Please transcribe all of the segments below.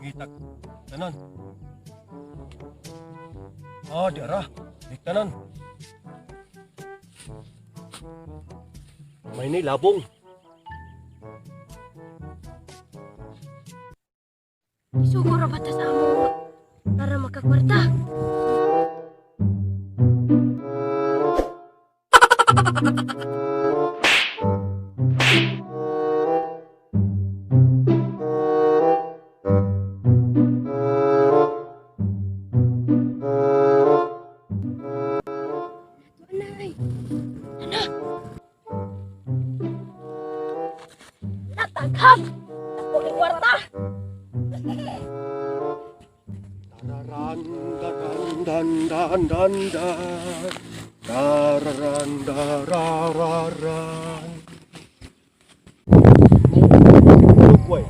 Ngitag. Tanan. Ah, di ara. Tanan. May ni labong. Siguro ba ta sa amo para makakwarta? Anay. Ana. Nataghag! Ako ni kwarta! Dararan, daran, dan, dan, dan, dan. Dararan, darararan. Lugway,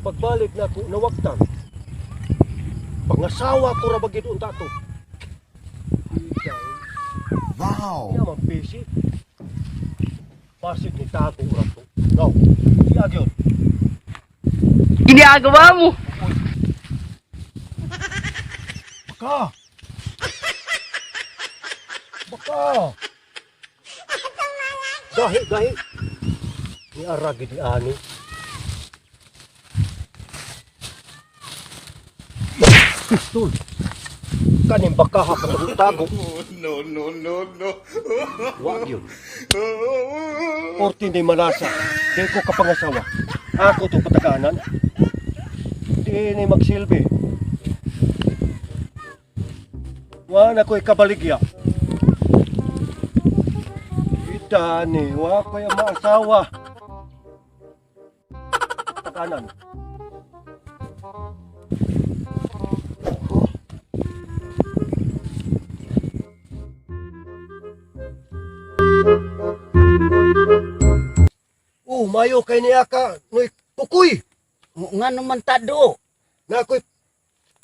pagbalik na ako nawagtan. Pangasawa ko ra bagid unta to. Wow! Kaya man busy. Pasig ni tago ra to. No, siya gyud. Ginagawa mo. Baka. Baka. Gahi, gahi. Ni aragi di ani. Pistol. Kaning baka ha tago. No, no, no, no. Wa yun. Orti ni malasa. Di ko kapangasawa. Ako to pataganan. Di ni magsilbi. Wa na ko'y kabaligya. Ita ni, wa ko'y maasawa. Pataganan. Oh, mayo kay niya ka, noy kukoy. Nga naman ta do. Na ako'y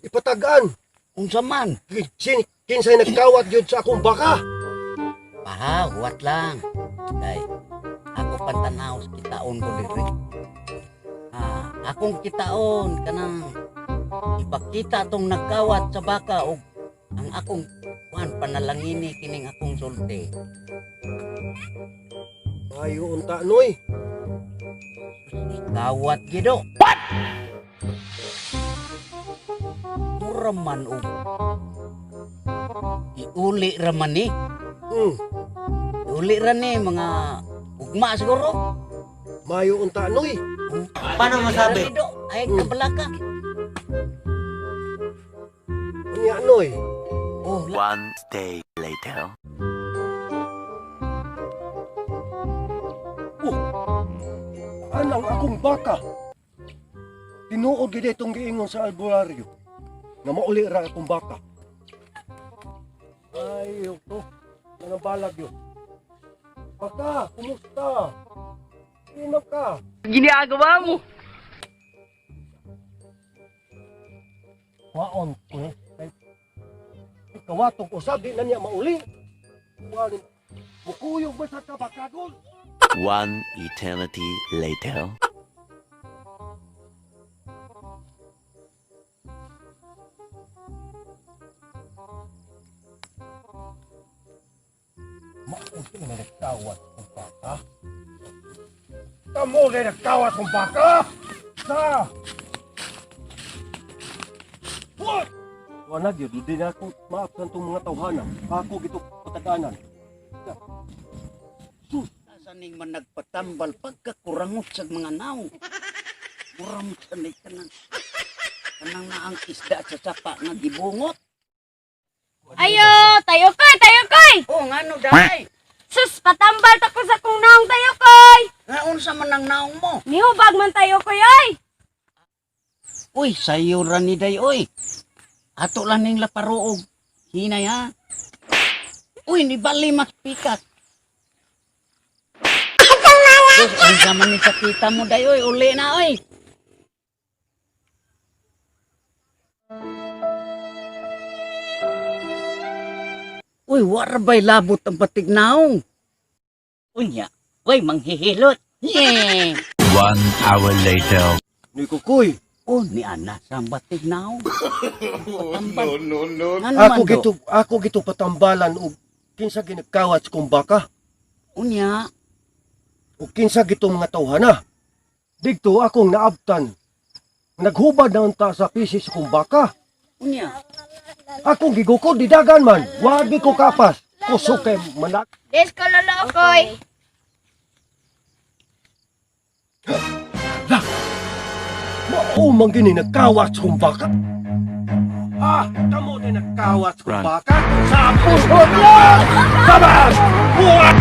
ipatagaan. Unsa man? Sin, kinsay nagkawat yun sa akong baka. Paha, huwat lang. Kay ako pantanaw sa kitaon ko diri. Ah, akong kitaon kanang ipakita tong nagkawat sa baka og ang akong kuan panalangini kining akong sulti. Mayo unta noy. Kawat gido. What? Mura man og iuli ra man ni. Iuli ra ni mga ugma siguro. Mayo unta noy. Paano masabi? Ay, kabalaka. Unya noy. Oh, la- One day later. Anang akong baka. Tinuod gid itong giingon sa albularyo. Nga mauli ra akong baka. Ay, to. Nanang balag yun. Baka, kumusta? Sino ka? Ginagawa mo. Waon ko eh. Kay Ikawatong usab di na niya mauli. Waon. Mukuyog ba sa kabakagol? One eternity later. Maunti na nagtawat kong baka. Tamo na nagtawat kong baka! Sa! What? Wala gyud, di na ako maapsan tong mga tawhana. Ako gito pataganan. Sus! Asa ning man nagpatambal pagkakurangot sa mga naong. Mura mo sa ni kanang kanang naang isda sa sapa nga gibungot. Ayo, tayo koy, tayo koy! Oh, ngano day? Sus, patambal ta ko sa kong naong tayo koy! Nga unsa man ang naong mo? Nihubag man tayo koy ay! Uy, sayo ra ni day oy. Ato lang ning laparoog. Hinay ha. Uy, ni bali mas pikas. Sus, unsa man ni sakita mo day oy, uli na oy. Uy, wara ba'y labot ang patig naong? Unya, uy, manghihilot. Yeah. 1 hour later. Ni Kukoy! Oh, ni ana sa batig naon. No, no, no. Ngano Ako man do? gito ako gito patambalan og kinsa ginagkawat sa kong baka Unya, ug kinsa gitong mga tawhana. Didto akong naabtan. Naghubad na unta sa pisis sa kong baka. Unya. Akong gigukod didagan man. Wagi ko kapas. Kusog kay manak. Des ko lolo koy. La! Mao man gini nagkawat sa kong baka. Ah, kamo din nagkawat sa kong Run. baka. Sa puso! Sabag! Buhat!